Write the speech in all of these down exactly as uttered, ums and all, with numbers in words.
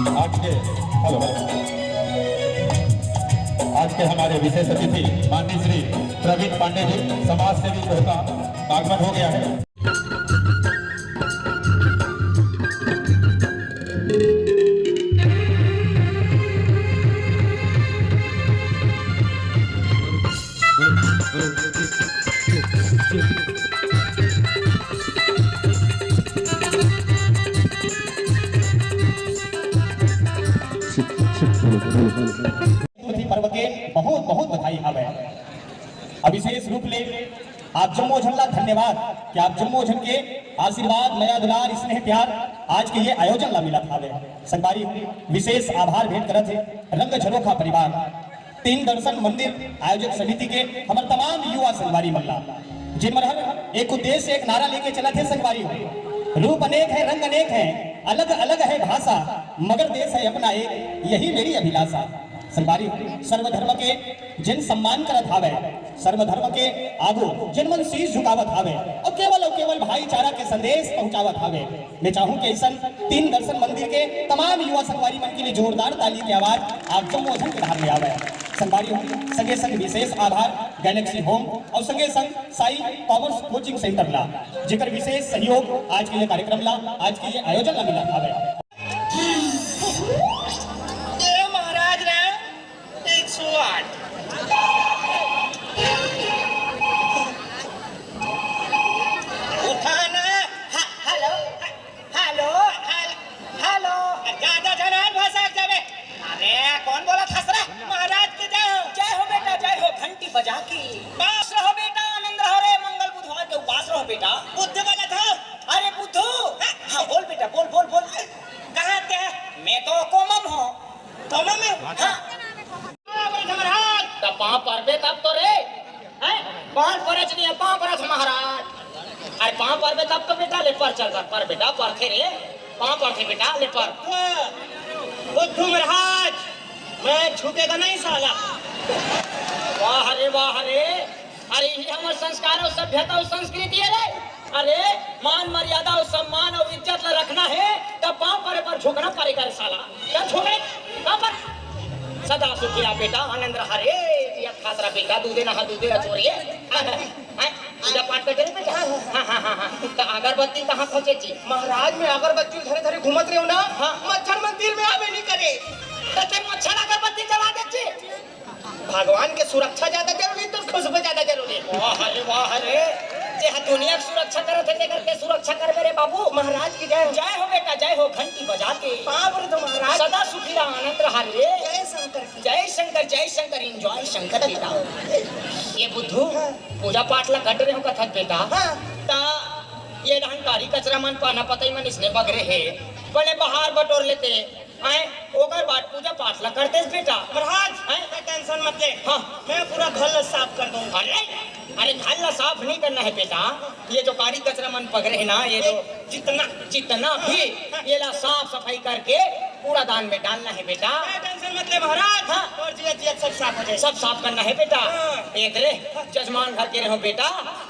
आज के हेलो आज के हमारे विशेष अतिथि माननीय श्री प्रवीण पांडे जी, समाज सेवी कोहता का आगमन हो गया है। पर्व के बहुत बहुत बधाई हावय। अउ विशेष रूप ले आप जम्मो झन ला धन्यवाद कि आप जम्मो झन के आशीर्वाद, मया, दुलार, स्नेह, प्यार आज के ये आयोजन ला मिलत हावे। संगवारी, विशेष आभार भेंट करत हे रंग झरोखा परिवार, तीन दर्शन मंदिर आयोजक समिति के हमर तमाम युवा संगवारी मन ला, जेमन हर एक उद्देश्य, एक नारा लेके चलत हे संगवारी हो। रूप अनेक है, रंग अनेक है, अलग अलग है भाषा, मगर देश है अपना एक, यही मेरी अभिलाषा। संगवारी, सर्वधर्म के जेन सम्मान करत हावय, सर्वधर्म के आगू जेन मन शीश झुकावत हावय, अउ केवल अउ केवल भाईचारा के संदेश पहुंचावत हावय। मैं चाहूं कि अइसन तीन दर्शन मंदिर के तमाम युवा संगवारी मन के लिए जोरदार ताली के आवाज आप जम्मो झन के डहार ले आवय। संगवारी हो, संगे संग विशेष आभार गैलेक्सी होम अउ संगे संग साई कॉमर्स कोचिंग सेंटर ला, जेकर विशेष सहयोग आज के ये कार्यक्रम ला, आज के ये आयोजन ला मिलत हावय। ए महाराज रे, एक सौ आठ। उठा ना। ह-, हेलो, ह-, हेलो, हेल-, हेलो। ज्यादा झन भाषा जाबे। अरे, कौन बोलत हस रे? महाराज की जय हो। जय हो बेटा, जय हो, घंटी बजा के। पास रहो बेटा, आनंद रहो रे, मंगल बुधवार के उपास रहो बेटा। बुद्ध बोलत हो। अरे बुद्धू। हाँ, हाँ, बोल बेटा, बोल, बोल, बोल। कहाँ ते? मैं तो कोमा म हूँ। कोमा म? हाँ। महाराज। त पाँव परबे तब तो रे। हैं? पाँव परच नहीं है, पाँव परत महाराज। अरे पाँव परबे तब तो बेटा ले पर चल कर, पर बेटा, पर थे रे। पाँव परथे बेटा, ले पर। बुद्धू महाराज, मैं झुकेगा नहीं साला। वाह रे, वाह रे। अरे, यही हमर संस्कार अउ सभ्यता अउ संस्कृति हे रे। अरे, मान मर्यादा अउ सम्मान अउ इज्जत ल रखना हे, त पाँव परे पर झुकना पड़ेगा रे साला। चल झुक रे, पाँव पर। सदा सुखी रहा बेटा, आनंद रहा रे, जियत खात रहा बेटा, दूधे नहा दूधे रहा चोरी। हैं? पूजा पाठ करते रहे बेटा? हाँ, हाँ, हाँ, हाँ। त अगरबत्ती कहाँ खोजे जी? महाराज, मैं अगरबत्ती धरे धरे घूमत रहे हूँ ना, हाँ। मच्छर मन दिल में आवे नहीं करे। त ते मच्छर अगरबत्ती जला दे जी। भगवान के सुरक्षा ज्यादा जरूरी तो खुशबू ज्यादा जरूरी। वाह रे, वाह रे। जे ह दुनिया के सुरक्षा करत हे, तेकर के सुरक्षा करबे रे बाबू। महाराज की जय हो। जय हो बेटा, जय हो। घंटी बजा के। पाँव पर तो महाराज। सदा सुखी रहा, आनंद रहा रे। जय शंकर की। जय शंकर, जय शंकर, enjoy शंकर बेटा। ये बुद्धू, हाँ। पूजा पाठ ला कट रहे हो कथक बेटा। हाँ। ता ये डहन काड़ी कचरा मन पाना पतई मन इसने बगरे हे। बने बाहर बटोर लेते। आए, ओकर बाद पूजा पाठ ला करतेस बेटा। महाराज, हैं? मैं टेंशन मत ले। हाँ। मैं पूरा घर ला साफ कर दूंगा। अरे, अरे, घर ला साफ नहीं करना है बेटा। ये जो काड़ी कचरा मन पगरे है ना, ये जो ये जितना जितना भी, हाँ। ये ला साफ सफाई करके कूड़ादान में डालना है बेटा। मैं टेंशन मत ले महाराज। हाँ। और जिया जिया सब साफ हो जाए। सब साफ करना है बेटा। हाँ। एक रे, जजमान घर के रहो बेटा,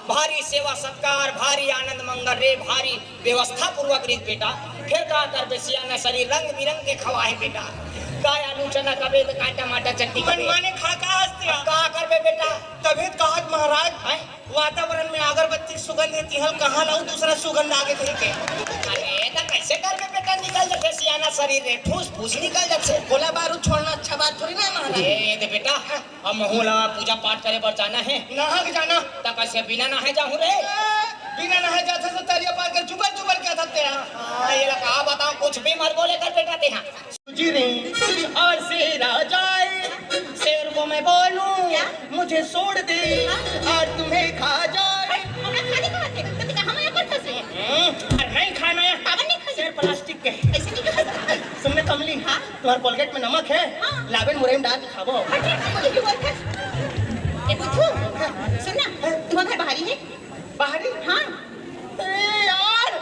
भारी सेवा सत्कार, भारी आनंद मंगल रे, भारी व्यवस्था पूर्वक रहिस बेटा। फेर का करबे, सियाना शरीर रंग बिरंग के खवा हे बेटा। काय आलू चना कबे त काय टमाटर चटनी मन कबे। माने खा का हंसते हो? का करबे बेटा? तभी तो कहत महाराज, हैं? वातावरण में अगरबत्ती के सुगंध हे, तिहल कहाँ लाऊ दूसरा सुगंध आगे थे के। अरे, त कैसे करबे बेटा, निकल जथे सियाना शरीर रे, ठूस फूस निकल जथे। गोला बारूद छोड़ना अच्छा बात थोड़ी ना है महाराज। ए, दे बेटा, अब महू ला पूजा पाठ करे बर जाना हे। नहा के जाना। त कैसे बिना नहाए जाहूं रे? ए, बिना नहाए जाथे तो तरिया पार कर जुबर जुबर के आथस तेहा। हाँ, ये ला का बताऊं, कुछ भी मत बोले कर बेटा तेहा। जी रे, और शेर आ जाए, शेर को मैं बोलूं, क्या? मुझे छोड़ दे, हाँ? और तुम्हें खा जाए। हमरा खाने का बात है, तो का हम यहाँ पर फंसे हैं? हम्म, अरे नहीं खाना है। काबर नहीं खाई? शेर प्लास्टिक के। ऐसे नहीं कहा। सुन ना कमली, हाँ? तुम्हारे कोलगेट में नमक है? हाँ। लाबे न मुरई में डाल के खाबो। अच्छा, बोले क्यों बोलता है? ए बुद्धू, सुन ना, तुम्हारा घर बाहरी है? बाहरी? हाँ। ए यार,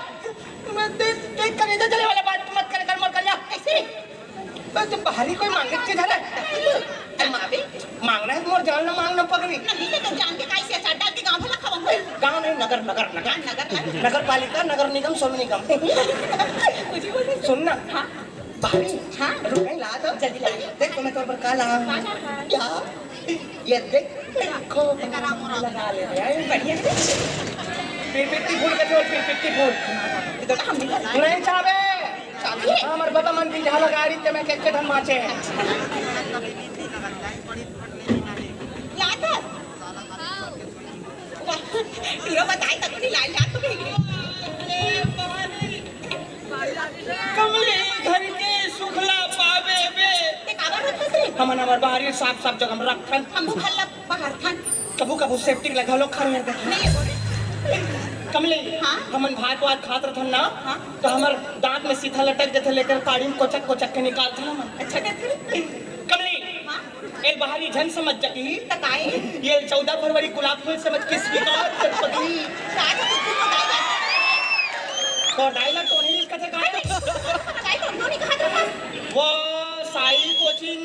मैं देख, देख करेजा जले वाला बात मत करे कर, मत कर जा। कैसे? बस तुम बाहरी कोई मांगे चीज है ना? अरे माँ बे। मांगना है, मोर जान ना मांगना पगली। नहीं, मैं तो जान के काई से अचार डाल के गांव भला खाऊंगा। गांव नहीं, नगर, नगर, नगर। हाँ, नगर, नगर। नगर पालिका, नगर निगम, सोनू निगम। मुझे बोल रही सुन ना। हाँ। भाभी, हाँ? रुक गई, ला तो। जल्दी ला। देख तो मैं तोर पर का ला। का ला? क्या? ये देख, देखो, लगा ले रे, बढ़िया। फिर पिट्टी फूल के जोड़, फिर पिट्टी फूल। ये तो हम नहीं, नहीं चाबे। चाबी? हमर बता मन बिंझा लगा रही ते मैं के के धन माचे। ला तो। वाह, टूरा बताए तक नहीं ला, ला तो कहीं। कमली घर के सुखला पावे बे। ते काबर रखत रे? हमन हमर बाहरी साफ साफ जगह में रखथन। हम भी घर ला बाहर थन। कभू कभू सेप्टिक लगा लो खर में। नहीं, बोले। कमली, हाँ? हमन भात वात खात रथन ना, हाँ? तो हमर दांत में सीधा लटक जथे, लेकर ताड़ी में कोचक कोचक के निकालथन हमन। अच्छा करथे। कमली, हाँ? ए बाहरी झन समझ जकी। त काहे? ये चौदह फरवरी गुलाब फूल समझ के स्वीकार कर पगली। का तो कुछ बताई बात। तो डायलॉग तो नहीं इसका था काहे? बताई तो नहीं कहा था। वो साई कोचिंग,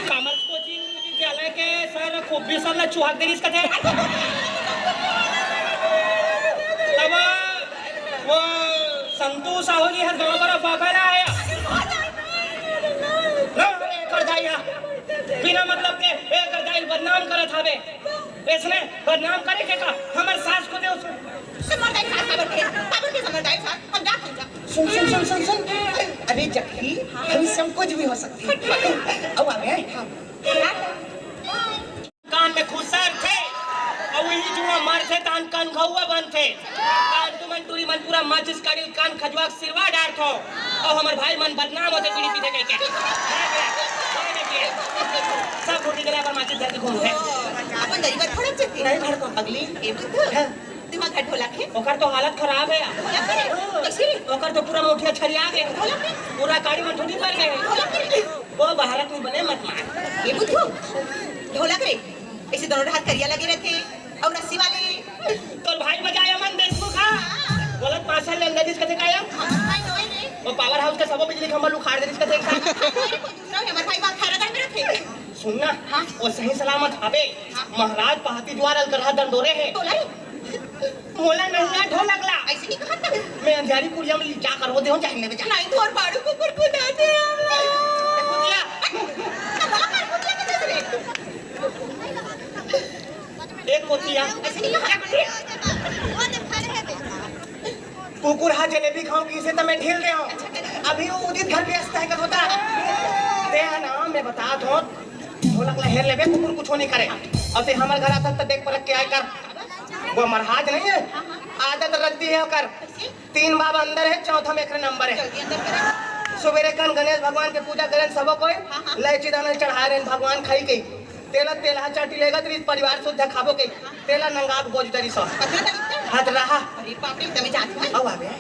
कॉमर्स कोचिंग विद्यालय के सर खूब भी सर ने चुहाक दे इसका थे। तब वो संतू साहू जी हर गांव पर बाबा आया। ना, एकर दाई हा। बिना मतलब के एकर दाई बदनाम करत हावे। इसने बदनाम करे के का? हमर सास को दे उसने। समझदार सास, काबर के? काबर के समझदार सास? हम जा, हम जा। सुन, सुन, सुन, सुन, सुन। अरे जखी, भविष्य में कुछ भी हो सकती है। अब आ गए। हाँ। कान में खुसरथे, अउ इही जुआ मरथे, तान कनघौआ बनथे। तान तुमन टूरी मन पूरा माचिस काड़ी ल कान खजुआ के सिरवा डारथो, अउ हमर भाई मन बदनाम होथे बीड़ी पीथे कहिके। सब घुटी के ले अपन माचिस धर के घूमथे। अपन दरी बर भड़क जथे। नहीं भड़को पगली। ए बुद्धू, हाँ। दिमाग का ढोलक है। ओकर तो हालत खराब है। ढोलक है? कैसे? ओकर तो पूरा मोठिया छरिया गए। ढोलक है? पूरा काड़ी में ठुटी पड़ गए। ढोलक है? वो भारत में बने मत मार। ए बुद्धू, ढोलक रे, ऐसे दोनों हाथ करिया लगे रहथे अउ रस्सी वाले। तोर भाई बजाया मन देशमुख हा। बोलत पासा ले अंदर जिसका देखा या? हमर भाई नोए रे। वो पावर हाउस का सबो बिजली खंभा उखाड़ दे जिसका देखा। अरे कोई दूसरा है, हमर भाई बात खैरागढ़ में रहथे। सुन ना, हाँ। वो सही सलामत हवे। हाँ। महाराज पहाती जुआर अलकरहा दंडोरे है। तोला रे। मोला नंगा ढोलक ला। ऐसे नहीं कहा था। मैं अंधियारी कुड़िया में जा कर वो देहूं, जाहिर नहीं बजा। नहीं तो और बाड़ू कुकुर कुदाथे। कुतिया। एक कुतिया। ऐसे नहीं कहा। कुकुर हा जलेबी खाऊं किसे तो मैं ढील दे हूं। अभी वो उदित घर व्यस्त है कद होता। ते हा ना, मैं बता दो। ढोलक ला हेर लेबे, कुकुर कुछो नहीं करे। अउ ते हमर घर आथस त देख परख के आए कर। वो हमर हाज नहीं है, आदत रद्दी है ओकर। तीन बाब अंदर है, चौथा में एकरे नंबर है। सुबेरे कन गणेश भगवान के पूजा करेन सबो कोई, लैची दाना चढ़ा रेन भगवान खाई के। तेला तेलहा चाटी लेगत रहिस परिवार सुद्धा खाबो के। तेला नंगा के बोज डरिस। हत रहा। अरे बाप रे, तमे जात है। अब आ गया।